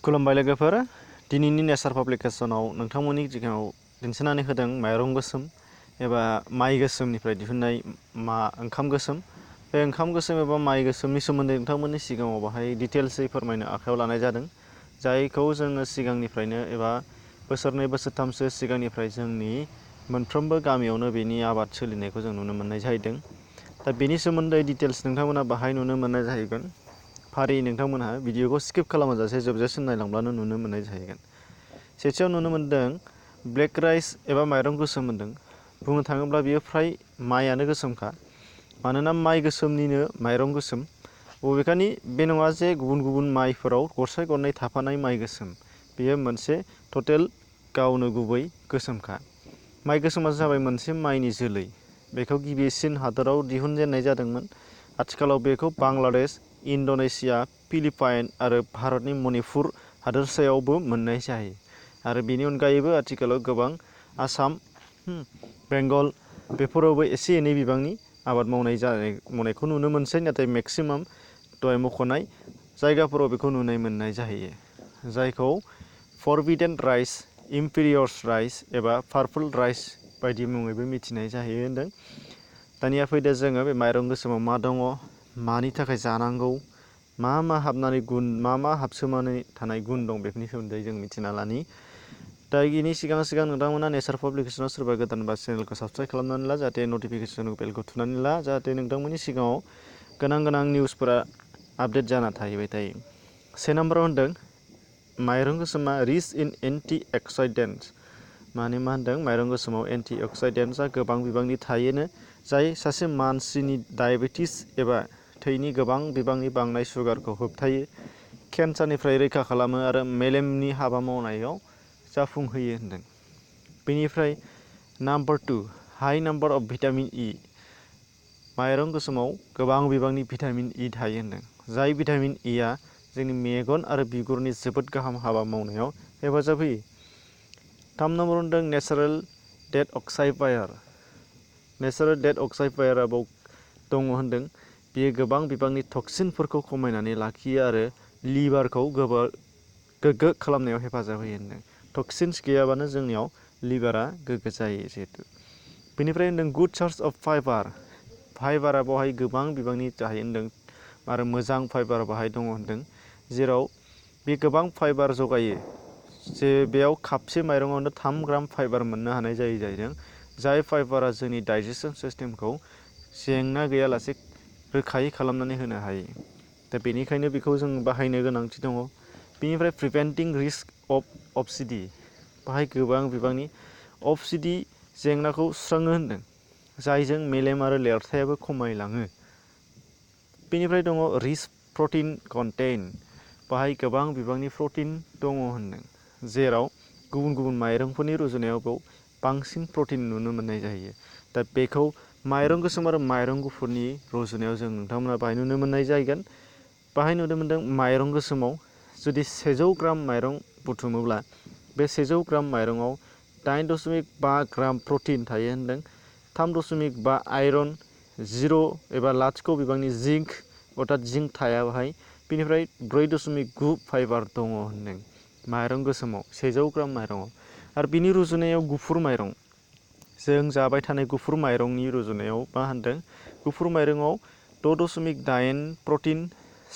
खुलुमबाय लोगोफोर दिनैनि नेचार पाब्लिकेशनाव नोंथांमोननि सिगाङाव दिन्थिनानै होदों माइरं गोसोम एबा माइ गोसोमनिफ्राय दिहुननाय ओंखाम गोसोम बे ओंखाम गोसोम एबा माइ गोसोमनि सोमोन्दै नोंथांमोननि सिगाङाव बाहाय डिटेल्सै फोरमायनो आखायाव लानाय जादों जायखौ जोङो सिगांनिफ्रायनो एबा बोसोरनै बोसोरथामसो सिगांनिफ्राय जोंनि मोनफ्रोमबो गामियावनो बेनि आबाद सोलिनायखौ जों नुनो मोननाय जाहैदों दा बेनि सोमोन्दै डिटेल्स नोंथांमोना बाहाय नुनो मोननाय जाहैगोन फारि नोंथांमोनहा भिडिअखौ स्किप खालामाजासे जोबजासिम नायलांब्लानो नुनो मोननाय जाहैगोन सेथियाव नुनो मोनदों ब्लेक राइस एबा माइरं गोसोम मोनदों बुंनो थाङोब्ला बियो फ्राय माइआनो गोसोमखा मानोना माइ गोसोमनिनो माइरं गोसोम बबेखानि बे नङा जे गुबुन गुबुन माइफोराव गरसे गरनै थाफानाय माइ गोसोम बेयो मोनसे टटेल गावनो गुबै गोसोमखा माइ गोसोमा जाबाय मोनसे माइनि जोलै बेखौ गिबिसिन हादोराव दिहुनजेननाय जादोंमोन आथिखालाव बेखौ बांलादेश इन्ड'नेसिया फिलिपाइन आरो भारतनि मणिपुर हादोरसायावबो मोननाय जायो आरो बेनि अनगायैबो आथिखालाव गोबां आसाम बेंगल बेफोरावबो एसे एनै बिबांनि आबाद मावनायखौ नुनो मोनसै नाथाय मेक्सिमाम दहाय मख'नाय जायगाफोराव बेखौ नुनो मोननाय जाहैयो जायखौ फरबिडेन राइस इम्पेरियर्स राइस एबा पार्पल राइस बायदि मुङैबो मिथिनाय जाहैयो होनदों दानिया फैदो जोङो बे माइरं गोसोमाव मा दङ मानि थाखाय जानांगौ मा हाबनानै गुन मा हाबसोमनानै थानाय गुन दं बेफोरनि सोमोन्दै जों मिथिना लानि दा बेनि सिगां नोंथांमोना नेचार पाब्लिकेशनाव सोरबा गोदानबा चेनेलखौ साबस्क्राइब खालामनानै ला जाहाथे नटिफिकेसन बेलखौ थुनानै ला जाहाथे नोंथांमोननि सिगाङाव गोनां निउसफोरा आपडेट जाना थाहैबाय थायो से नाम्बाराव होनदों माइरं गोसोमा रिच इन एन्टि अक्सिडेन्ट्स माने मा होनदों माइरं गोसोमाव एन्टि अक्सिडेन्ट्सआ गोबां बिबांनि थायोनो जाय सासे मानसिनि डायबेटिस एबा थैनि गोबां बिबांनि बांनाय सुगारखौ होबथायो केन्सारनिफ्राय रैखा खालामो आरो मेलेमनि हाबा मावनायाव जाफुंहोयो होनदों बेनिफ्राय number 2 high number of vitamin E माइरं गोसोमाव गोबां बिबांनि भिटामिन इ थायो होनदों जाय भिटामिन इआ जोंनि मेगन आरो बिगुरनि जोबोद गाहाम हाबा मावनायाव हेफाजाब होयो 3 नाम्बार होनदों नेचारेल डेट अक्साइफायार नेचारेल डेट अक्साइफायारा बाव दङ होनदों बेयो गोबां बिबांनि टक्सिनफोरखौ खमायनानै लाखियो आरो लिभारखौ गोग्गो खालामनायाव हेफाजाब होयो होनदों टक्सिन्स गैयाबानो जोंनियाव लिभारा गोग्गो जायो जिहेतु बेनिफ्राय होनदों गुड सार्स अफ फाइबारा बेवहाय गोबां बिबांनि जाहैयो होनदों आरो मोजां फाइबार बाहाय दङ होनदों जेराव बे गोबां फाइबार जगायो जे बेयाव कापसे माइरङावनो 3 ग्राम फाइबार मोननो हानाय जाहैदों जाय फाइबारा जोंनि डाइजेसन सिस्टेमखौ जेंना गैयालासे रोखायै खालामनानै होनो हायो दा बेनिखायनो बेखौ जों बाहायनो गोनांथि दङ बेनिफ्राय प्रिभेन्टिं रिस्क अफ अबसिडि बाहाय गोबां बिबांनि अबसिडि जेंनाखौ सुस्राङो होनदों जायजों मेलेम आरो लिरथायाबो खमायलाङो बेनिफ्राय दङ रिच प्रटिन कन्टेन्ट बाहाय गोबां बिबांनि प्रटिन दङ होनदों जेराव गुबुन गुबुन माइरंफोरनि रुजुनायाव बेयाव बांसिन प्रटिन नुनो मोननाय जायो दा बेखौ माइरं गोसोम आरो माइरं गुफुरनि रुजुनायाव जों नोंथांमोना बाहाय नुनो मोननाय जागोन बाहाय नुनो मोनदों माइरं गोसोमाव जुदि 100 ग्राम माइरं बुथुमोब्ला बे 100 ग्राम माइरङाव 8.5 ग्राम प्रटिन थायो होनदों 3.5 आयरन 0 एबा लाथिख' बिबांनि जिंक अर्थात जिंक थाया बाहाय बेनिफ्राय 4.9 फाइबार दङ होनदों माइरं गोसोमाव 100 ग्राम माइरङाव आरो बिनि रुजुनायाव गुफुर माइरं जों जाबाय थानाय गुफुर माइरंनि रुजुनायाव मा होनदों गुफुर माइरङाव 6.8 प्रटिन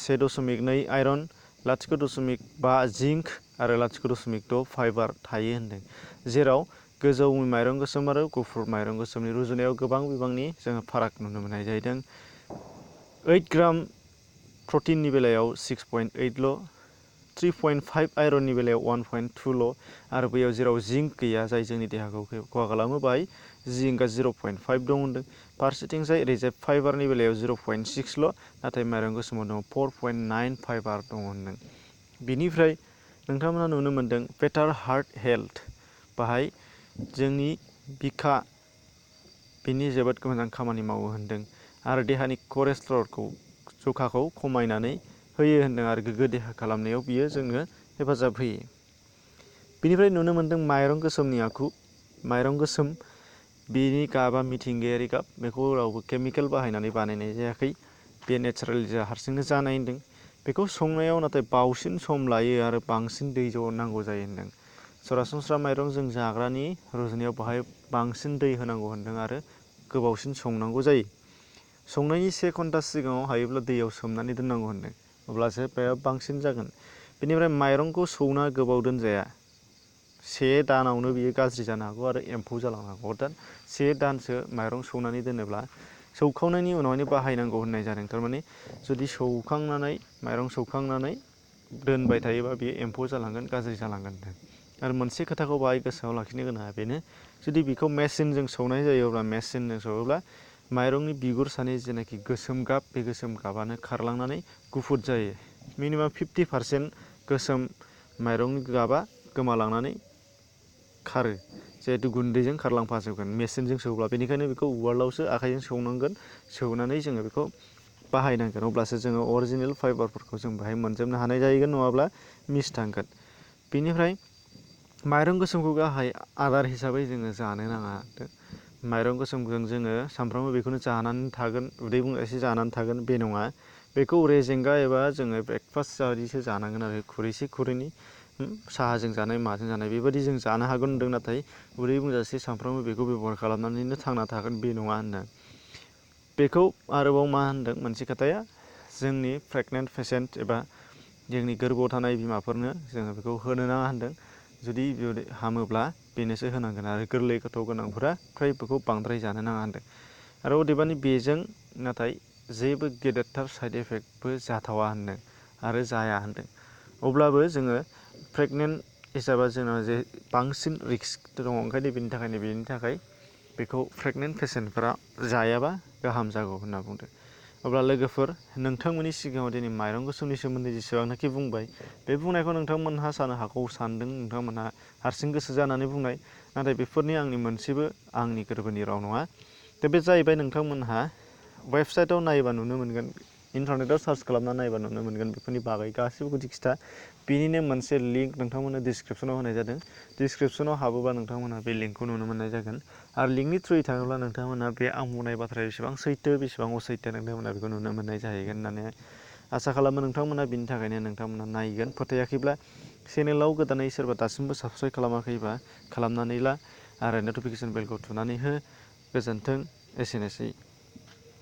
1.2 आयरन 0.5 जिंक आरो 0.6 फाइबार थायो होनदों जेराव गोजौ माइरं गोसोम आरो गुफुर माइरं गोसोमनि रुजुनायाव गोबां बिबांनि जोङो फाराग नुनो मोननाय जाहैदों 8 ग्राम प्रटिननि बेलायाव 6.8ल' 3.5 आयरननि बेलायाव 1.2ल' आरो बैयाव जेराव जिंक गैया जाय जोंनि देहाखौ खहा खालामो बाहाय जिंकआ 0.5 दं होनदों फारसेथिंजाय ओरैजाय फाइबारनि बेलायाव 0.6ल' नाथाय माइरं गोसोमाव दङ 4.9 फाइबार दङ होनदों बिनिफ्राय नोंथांमोना नुनो मोनदों बेटार हार्ट हेल्थ बाहाय जोंनि बिखा बिनि जोबोद मोजां खामानि मावो होनदों आरो देहानि कलेस्ट्रलखौ जखाखौ खमायनानै होयो होनदों आरो गोग्गो देहा खालामनायाव बियो जोंनो हेफाजाब होयो बिनिफ्राय नुनो मोनदों माइरं गोसोमनि आखु माइरं गोसोम बेनि गाबा मिथिंगायारि गाब बेखौ रावबो केमिकेल बाहायनानै बानायनाय जायाखै बे नेचारेल हारसिंनो जानाय होनदों बेखौ संनायाव नाथाय बावसिन सम लायो आरो बांसिन दै नांगौ जायो होनदों। सरासनस्रा माइरं जों जाग्रानि रुजुनायाव बाहाय बांसिन दै होनांगौ होनदों आरो गोबावसिन संनांगौ जायो। संनायनि 1 घन्टा सिगाङाव हायोब्ला दैयाव सोमनानै दोननांगौ होनदों, अब्लासो बे बांसिन जागोन। बेनिफ्राय माइरंखौ सौना गोबाव दोनजाया, 1 दानावनो बियो गाज्रि जानो हागौ आरो एम्फौ जालांनो हागौ। अर्थात 1 दानसो माइरं सौनानै दोनोब्ला सौखांनायनि उनावहायनो बाहायनांगौ होननाय जादों। थारमाने जुदि सौखांनानै माइरं सौखांनानै दोनबाय थायोबा बेयो एम्फौ जालांगोन, गाज्रि जालांगोन। आरो मोनसे खोथाखौ बाहाय गोसोआव लाखिनो गोनाङा बेनो, जुदि बेखौ मेचिनजों सौनाय जायो अब्ला मेचिनजों सौयोब्ला माइरंनि बिगुर सानि जेनाखि गोसोम गाब, बे गोसोम गाबानो खारलांनानै गुफुर जायो। मिनिमाम 50% गोसोम माइरंनि गाबा गोमालांनानै खारो, जिहेतु गुन्दैजों खारलांफाजोबगोन मेचिनजों सौब्ला। बेनिखायनो बेखौ उवालावसो आखाइजों सौनांगोन, सौनानै जोङो बेखौ बाहायनांगोन। अब्लासो जोङो अरिजिनेल फाइबारफोरखौ जों बाहाय मोनजोबनो हानाय जाहैगोन, नङाब्ला मिस थांगोन। बेनिफ्राय माइरं गोसोमखौ गाहाय आदार हिसाबै जोङो जानो नाङा। माइरं गोसोमजों जोङो सानफ्रामबो बेखौनो जानानै थागोन, उदै बुंजासे जानानै थागोन बे नङा। बेखौ रेजेंगा एबा जोङो ब्रेकफास्ट बायदिसो जानांगोन आरो खुरैसे खुरैनै साहाजों जानाय माजों जानाय बेबायदि जों जानो हागोन होनदों। नाथाय उदै बुंजासे सानफ्रामबो बेखौ बेब'हार खालामनानैनो थांना थागोन बे नङा होनदों। बेखौ आरोबाव मा होनदों मोनसे खोथाया, जोंनि प्रेगनेन्ट पेसेन्ट एबा जोंनि गोरबोआव थानाय बिमाफोरनो जोङो बेखौ होनो नाङा होनदों। जुदि हामोब्ला बेनोसो होनांगोन आरो गोरलै गथ' गोनांफोरा फ्राय बेखौ बांद्राय जानो नाङा होनदों। आरो अदेबानि बेजों नाथाय जेबो गेदेरथार साइड इफेक्टबो जाथावा होनदों आरो जाया होनदों। अब्लाबो जोङो प्रेगनेन्ट हिसाबै जोंनाव जे बांसिन रिस्क दङ, ओंखायनो बेनि थाखाय बेखौ प्रेगनेन्ट पेसेन्टफोरा जायाबा गाहाम जागौ होनना बुंदों। अब्ला लोगोफोर, नोंथांमोननि सिगाङाव दिनै माइरं गोसोमनि सोमोन्दै जेसेबांनाखि बुंबाय, बे बुंनायखौ नोंथांमोनहा सानो हागौ सानदों नोंथांमोनहा हारसिं गोसो जानानै बुंनाय, नाथाय बेफोरनि आंनि मोनसेबो आंनि गोरबोनि राव नङा। दा बे जाहैबाय नोंथांमोनहा वेबसाइटआव नायोबा नुनो मोनगोन, इन्टारनेटआव सार्च खालामना नायोबा नुनो मोनगोन बेफोरनि बागै गासैबो गुदि खिथा। बेनिनो मोनसे लिंक नोंथांमोननो डिसक्रिपसनाव होनाय जादों। डिसक्रिपसनाव हाबोबा नोंथांमोनहा बे लिंकखौ नुनो मोननाय जागोन। आरो लिंकनि थ्रुयै थाङोब्ला नोंथांमोनहा बे आं बुंनाय बाथ्राया बेसेबां सैथो बेसेबां असैथो नोंथांमोनहा बेखौ नुनो मोननाय जाहैगोन होननानै आसा खालामो नोंथांमोनहा। बिनि थाखायनो नोंथांमोनहा नायगोन। फोथायाखैब्ला चेनेलाव गोदानै सोरबा दासिमबो साबस्क्राइब खालामाखैबा खालामनानै ला आरो नटिफिकेसन बेलखौ थुनानै हो। गोजोन्थों, एसेनोसै।